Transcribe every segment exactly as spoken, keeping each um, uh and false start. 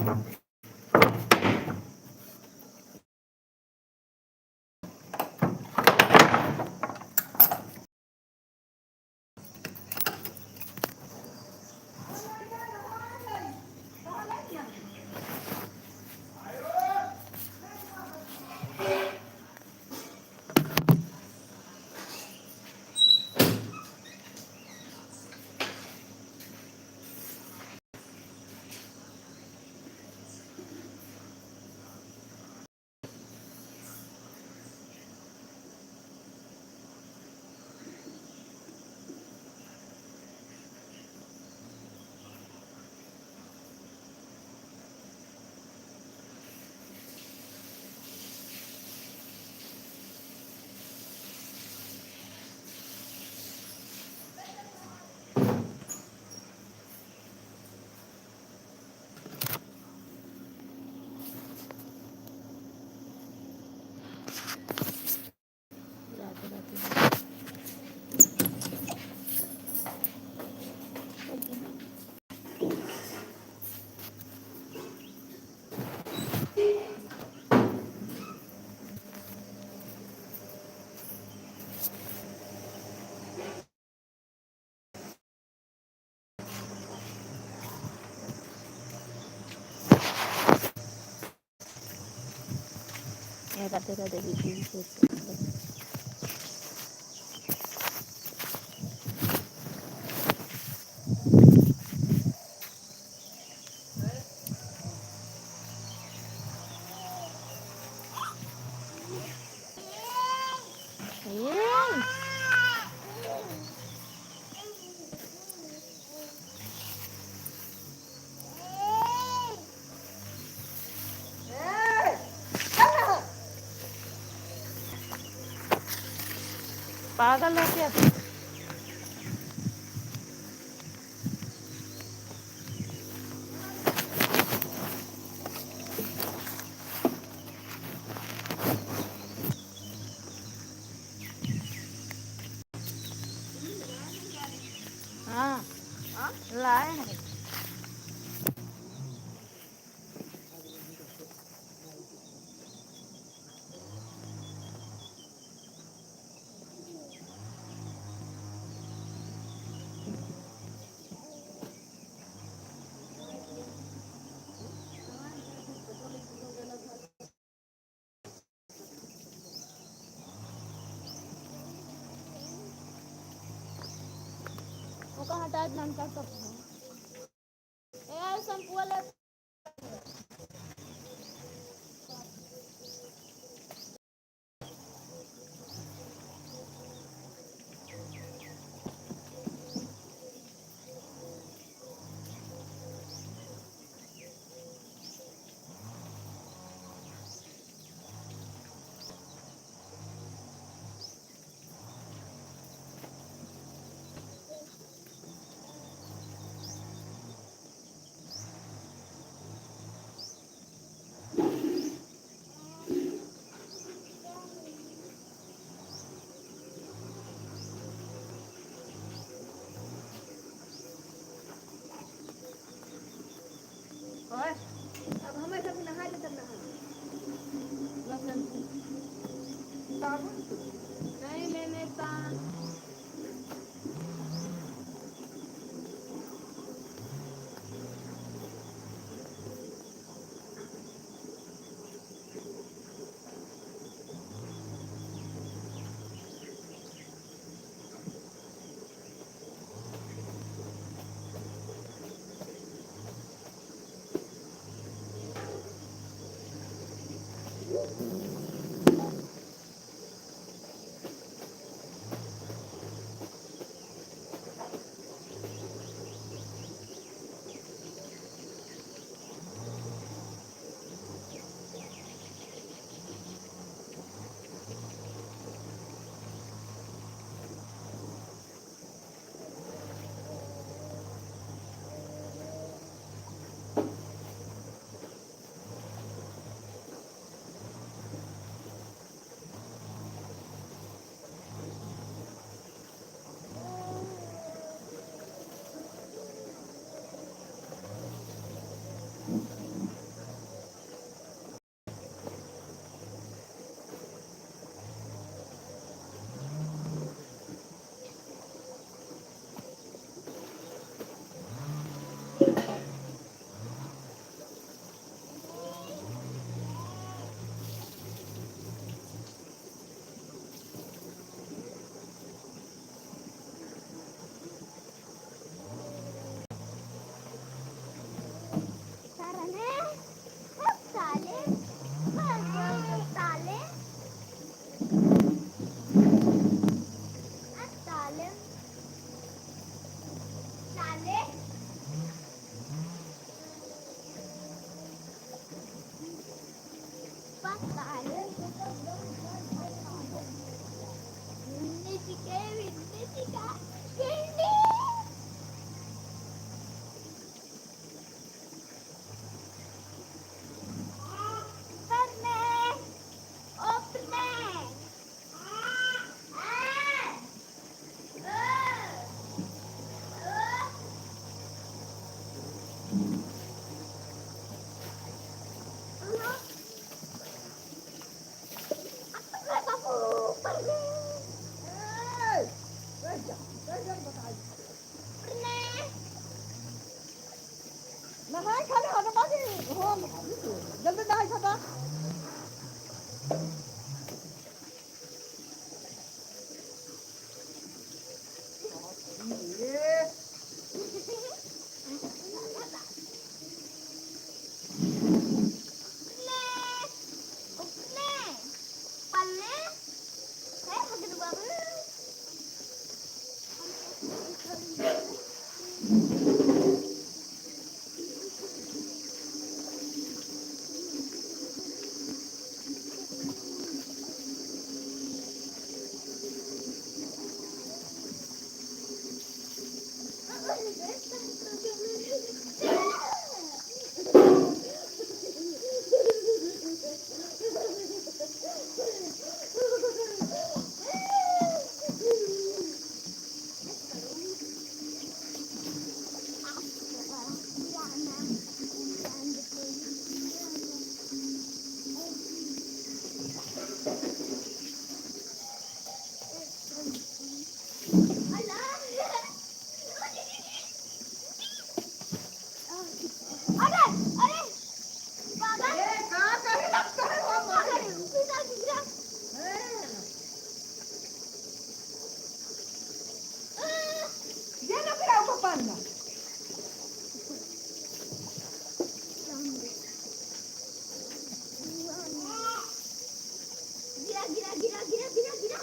ए, राधे राधे दीदी, विशेष करके। पागल है क्या? हाँ, लाए हैं। ओका हटाए, नाम का सब है। ए, शैम्पुआ ले। ओए, अब हमें सब नहा ले, तब नहा। साबुन? नहीं, मैंने पा- नहाए खाने हटबा के, हो, जल्दी नहाए खाबा। अरे, अरे, बाबा। ए, का करे लगता है, बाबा? गिरा, गिरा। ए। ये ना फिर आपको पानी ना। गिरा, गिरा, गिरा, गिरा, गिरा, गिरा।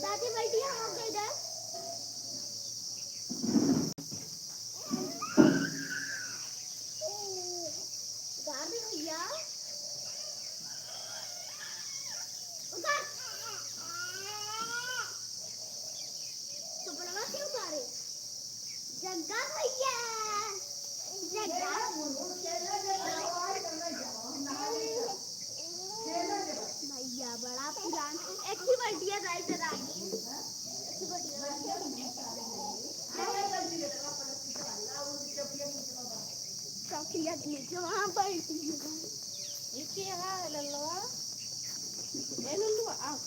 दादी, बैठी हो गई इधर। उतार दे भैया। उतार। कपड़वा क्यों उतारे? जग्गा भैया, जग्गा। भैया बड़ा पुरान, एक ही बल्टिया गाय चराई। एक ही बल्टिया। चौकिया के नीचे वहाँ बैठी है। ये के है लल्लवा? ए लल्लवा, आओ।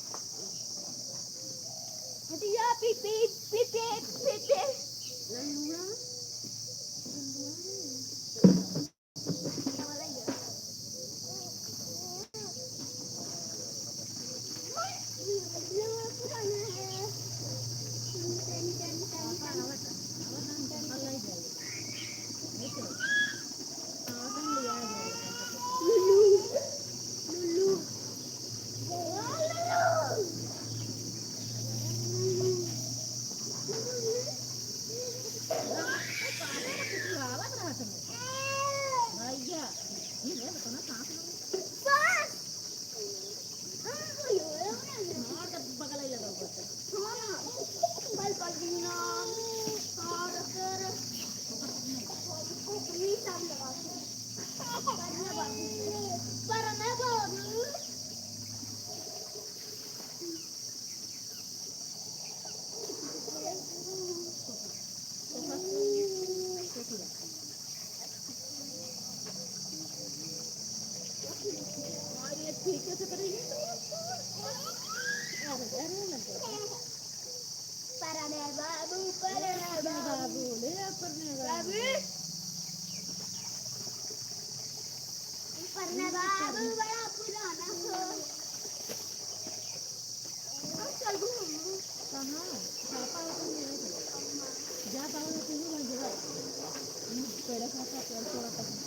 हटिया, पी, पी, पी, पी, पी, पी। लल्लुआ, लल्लुआ। परने बाबू, परने बाबू। बाबू, ले आ परने बाबू। बाबू। परने बाबू बड़ा पुराना हो। अब चल घूम। कहाँ? पापा होते हैं। जा पापा होते हैं, वहाँ जगह। पेड़ खाता, पेड़ तोड़ता है।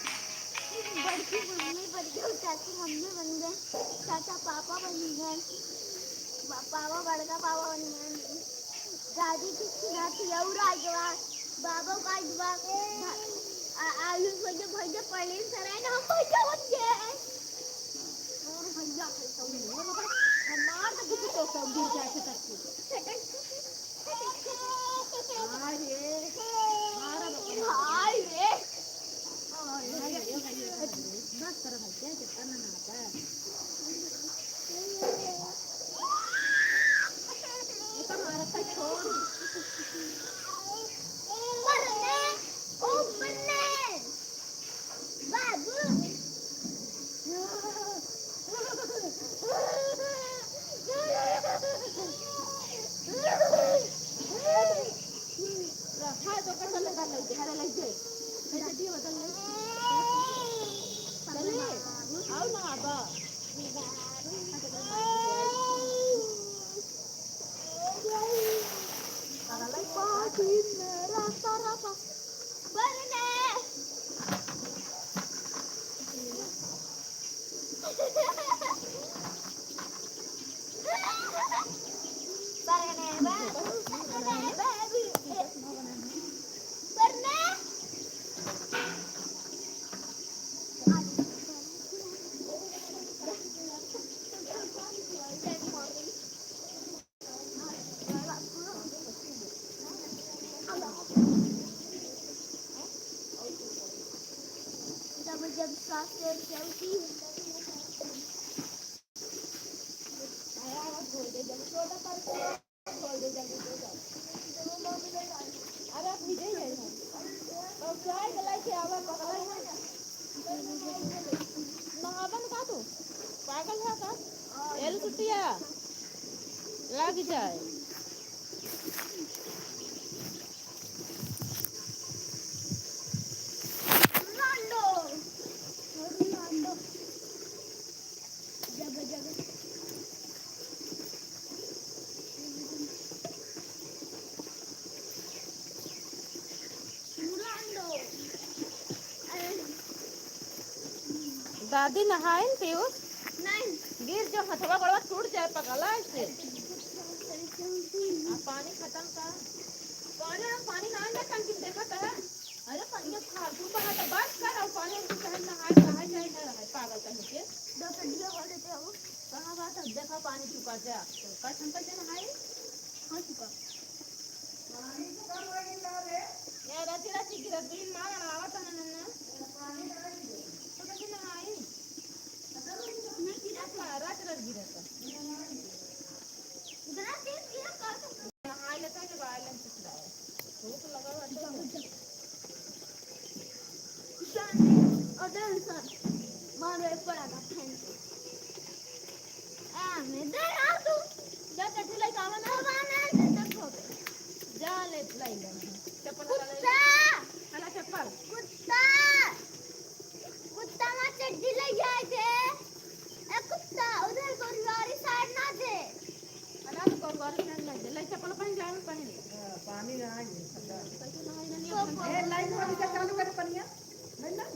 बड़की मम्मी बन गई, चाची मम्मी बन गई, चाचा पापा बन गए, पापा बड़का पापा बन गए, दादी की नाती और आ गवा। बाबा का बा-, भा-, आ-, आलू भैया, भैया पनीर सराय ना, हम भैया बन गए। और भैया है तो नहीं, मतलब, हमार तो कुछ तो सब गिर जाए से करके। अरे, मारा बाबा। हाय रे। हाय रे, भैया, बस कर भाई, क्या करता ना, ना आता। जब, जब सास चलती है। अरे आप नीचे ही बैठो। अब चाय के लेके आवा, पकड़ा ही नहीं। नहावन का तू? पागल है का? एल सुटिया। लग जाए। रोनाल्डो, रोनाल्डो, जगह जगह। दादी नहाइन पीयूष? नहीं। गिर जो हथवा गोड़वा टूट जाए पगला ऐसे। आ, पानी खत्म का? पानी, पानी ना आइला टंकी में देखत है। अरे पनिया फालतू बहा तो बस कर, और पानी उनकी चाहे नहाए, नहाए चाहे ना रहे, पागल कहीं के। दस दिया हो लेते हो। कहाँ बात है, देखा पानी चुका जा। कल हम कैसे नहाए? हाँ, चुका। ए, राती राती गिरत बिन मार अड़ावत हन नन्ना। तो कैसे नहाई? रात रात गिरत। नहाई लेता है जब आइलन ससुराल। भूख लगा हुआ था। अरे सर, मारो एक पड़ा था फैन से। आ, मैं दे रहा तू। जा चड्ढी लइके आवा ना। आवा ना, इधर छोड़। जा ले, लइ ले। चप्पल हला ले। कुत्ता! हला चप्पल। कुत्ता! कुत्ता माँ चड्ढी लइ जाए थे। ए कुत्ता, उधर गोरवारी साइड ना दे। हला तो गोरवारी साइड ना दे। ले चप्पल पहन, जा पहन। हाँ, पानी ना आए। कैसे ना आए, ना ए, लाइट वाली का चालू करे पनिया। नहीं ना।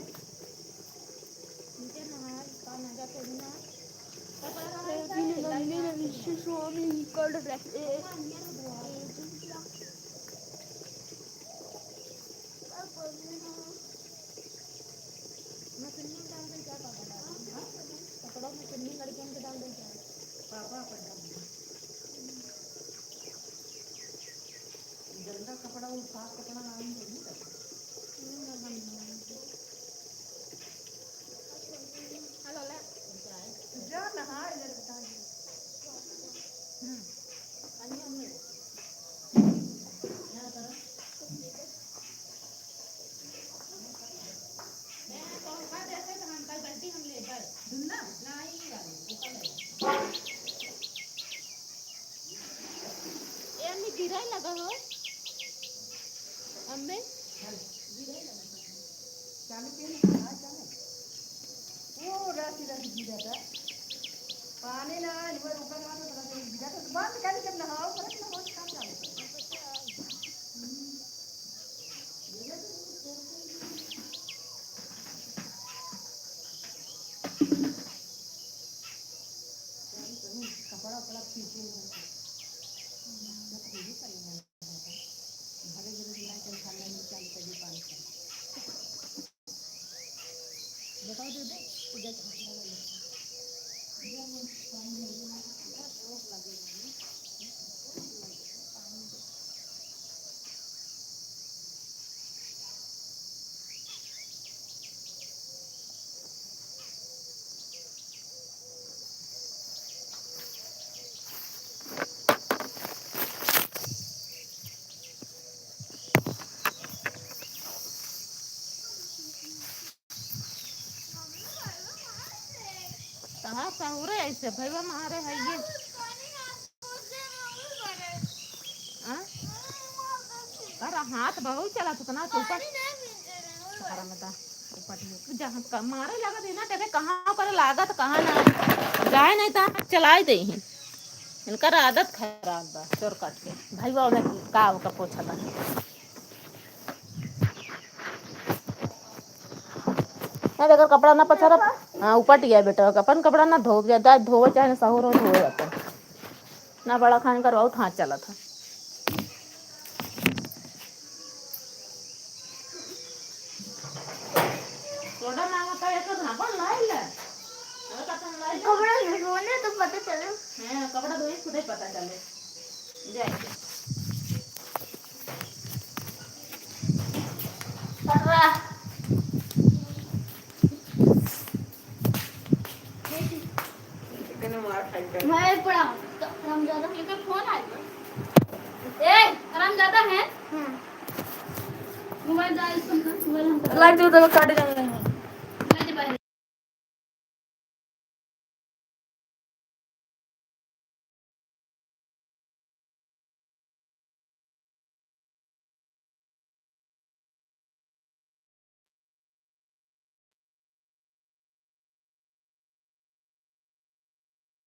गंदा कपड़ा, वो साफ कपड़ा ना आएंगे, नहीं करते। हेलो, ले। जा नहा, इधर बता दे। हम्म। पानी हमने। यहाँ करो। मैं तो उठा देते तो हम कल गलती हम ले गए। दुन्ना? नहीं, ये वाली, ऊपर ले। ए, अम्मी, गिराए लगा हो। अम्मी? चालू किए ना, हाँ, चालू। वो रात की रात गिरा था। पानी ना आए, वो ऊपर वाला तो रात गिरा था। तो बंद कर, जब नहाओ, करत ना हो, काम चालू कर। कपड़ा उपड़ा खींचे हैं। घरे घरे से लाइट उठा लेंगे, चालू कर दे पानी का। बताओ दे दे, पूजा के हाथ लगा लेते हैं। कहाँ सहूरे ऐसे भैया मारे है ये। हाँ? अरे हाथ बहुत चला था ना, तो ऊपर। हरामदा, ऊपर नहीं। जहाँ का मारे लागत है ना, देखे कहाँ करे लागत, कहाँ ना। जाए नहीं तो हाथ चलाए दे ही। इनकर आदत खराब बा, चोर काट के। भाई बाबा ने का ओका पोछा था। ना, अगर कपड़ा ना पछारा, हाँ, उपट गया बेटा, अपन कपड़ा ना धो, जा, जा, धोवे चाहे ना, सहूर हो, धोवे अपन। ना बड़ा खान करवाओ, हाथ चला था। सोडा मांगा था, एक धापन लाई ले। अरे, कतन लाई ले। कपड़ा धोने तो पता चले। हाँ, कपड़ा धोए, खुदे पता चले। जाए। पकड़ा। कितने मार खाई कर। मैं पड़ा। हरामजादा। ये तो फोन आया। ए, हरामजादा है? हाँ। मोबाइल डाल, मोबाइल हम लाइट दे दो, काट देंगे।